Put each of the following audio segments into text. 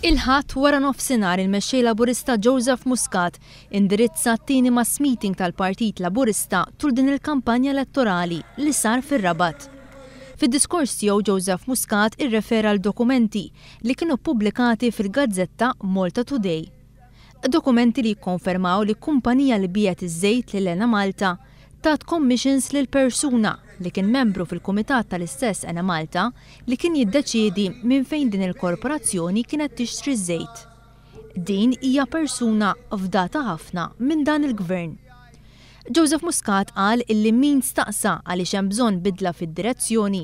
Il-Ħadd waranofsinhar il-Mexxej Laburista Joseph Muscat indirizza t-tieni mass meeting tal-Partit Laburista tul din il-kampanja elettorali li sar fir-Rabat. Fid-diskors tiegħu Joseph Muscat irrefera għal dokumenti li kienu ppubblikati fil-gazzetta Malta Today. Dokumenti li jikkonfermaw li kumpanija li biegħet iż-żejt lil Enemalta tat commissions lil persuna li kien membru fil-kumitat tal-istess Enemalta li kien jiddeċiedi minn fejn din il-korporazzjoni kienet tixtri ż-żejt. Din hija persuna fdata ħafna minn dan il-Gvern. Joseph Muscat qal illi min staqsa għaliex hemm bżonn bidla fid-direzzjoni,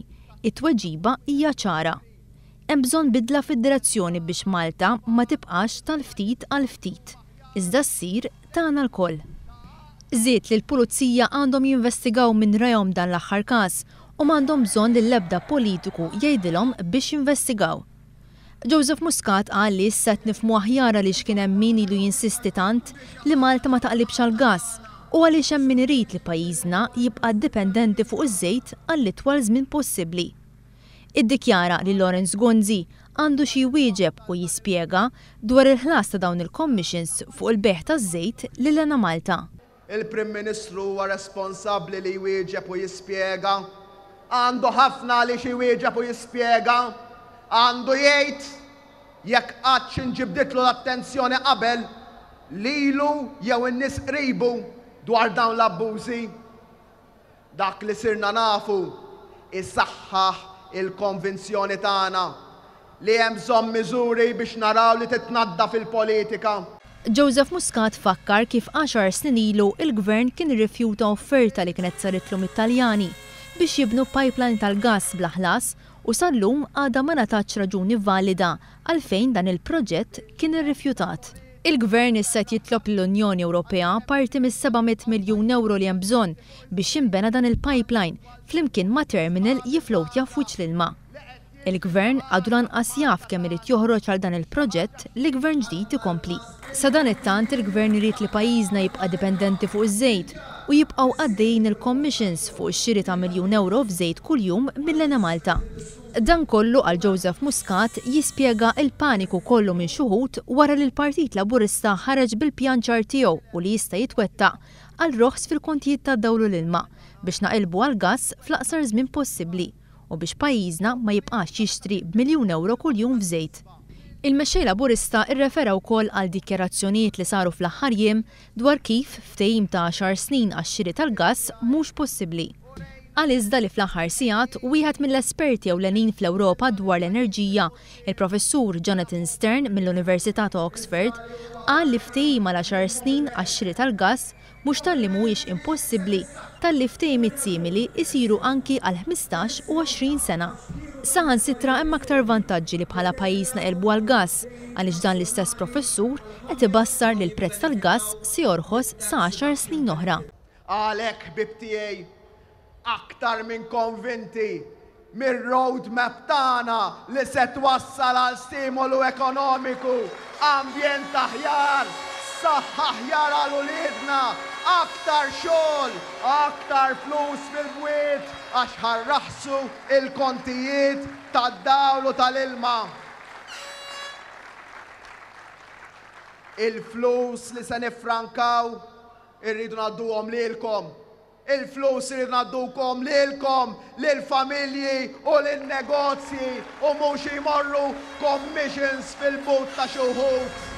it-tweġiba hija ċara. Hemm bżonn bidla fid-direzzjoni biex Malta ma tibqax tal-ftit għal ftit, iżda ssir tagħna lkoll. Żied li l-Pulizija għandhom jinvestigaw minn rajhom dan l-aħħar każ u m'għandhom bżonn lill-ebda politiku jgħidilhom biex jinvestigaw. Joseph Muscat qal li issa qed nifhmu aħjar għaliex kien hemm min ilu jinsisti tant li Malta ma taqlibx għall-gass u għaliex hemm min irid li pajjiżna jibqa' dipendenti fuq iż-żejt għall-itwal żmien possibbli. Iddikjara li Lawrence Gonzi għandu xi jwieġeb u jispjega dwar il-ħlas ta' dawn il-commissions fuq il-bejgħ taż-żejt lil Enemalta. Il-Prim Ministru huwa responsabbli li jwieġeb u jispjega. Għandu ħafna għaliex iwieġeb u jispjega. Għandu jgħid jekk qattx inġibditlu l-attenzjoni qabel lilu jew in-nies qribu dwar dawn l-abbużi. Dak li sirna nafu jsaħħaħ il-konvinzjoni tagħna li hemm bżonn miżuri biex naraw li titnaddaf il-politika. Joseph Muscat fakkar kif għaxar snin ilu l-Gvern kien irrifjuta offerta li kienet saritlu mit-Taljani biex jibnu pipeline tal-gass bla ħlas u sal-lum għadha ma ngħatatx raġuni valida għalfejn dan il-proġett kien irrifjutat. Il-Gvern issa qed jitlob lill-Unjoni Ewropea parti mis-700 miljun ewro li hemm bżonn biex jinbena dan il-pipeline flimkien ma' terminal jifflowtja f'wiċċ l-ilma. Il-Gvern għadu lanqas jaf kemm irid joħroġ għal dan il-proġett li Gvern ġdid ikompli. Sadanittant il-Gvern irid li pajjiżna jibqa' dipendenti fuq iż-żejt u jibqgħu għaddejjin il-commissions fuq ix-xiri ta' miljun ewro f'żejt kuljum mill-Enemalta. Dan kollu, qal Joseph Muscat, jispjega l-paniku kollu minn x'uħud wara li l-Partit Laburista ħareġ bil-pjan ċar tiegħu u li jista' jitwettaq għal roħs fil-kontijiet tad-dawl u l-ilma biex naqilbu għall-gass fl-aqsar żmien possibbli u biex pajjiżna ma jibqax jixtri b'miljun ewro kuljum f'żejt. Il-Mexxej Laburista rrefera wkoll għal dikjarazzjonijiet li saru fl-aħħar jiem dwar kif ftehim ta' għaxar snin għax-xiri tal-gass mhux possibbli. Qal iżda li fl-aħħar sigħat wieħed mill-esperti ewlenin fl-Ewropa dwar l-enerġija, il-Professur Jonathan Stern mill-Università ta' Oxford, qal li ftehim għal għaxar snin għax-xiri tal-gass mhux talli mhuwiex impossibbli, talli ftehimiet simili jsiru anki għal 15 u 20 sena. Saħansitra hemm aktar vantaġġi li bħala pajjiż naqilbu għall-gass għaliex dan l-istess professur qed ibassar li l-prezz tal-gass se jorħos sa għaxar snin oħra. Għalhekk ħbieb tiegħi, aktar minn konvinti mir-roadmap tagħna li se twassal għal stimolu ekonomiku, ambjent aħjar, saħħa aħjar għal uliedna, aktar xogħol, aktar flus fil-bwiet għax ħa rraħħsu l-kontijiet tad-dawl u tal-ilma. Il-flus li se niffrankaw Irridu ngħadduhom lilkom. Il-flus irridu ngħaddukom lilkom, lill-familji u lin-negozji u mhux jmorru commissions fil-but ta' xi wħud.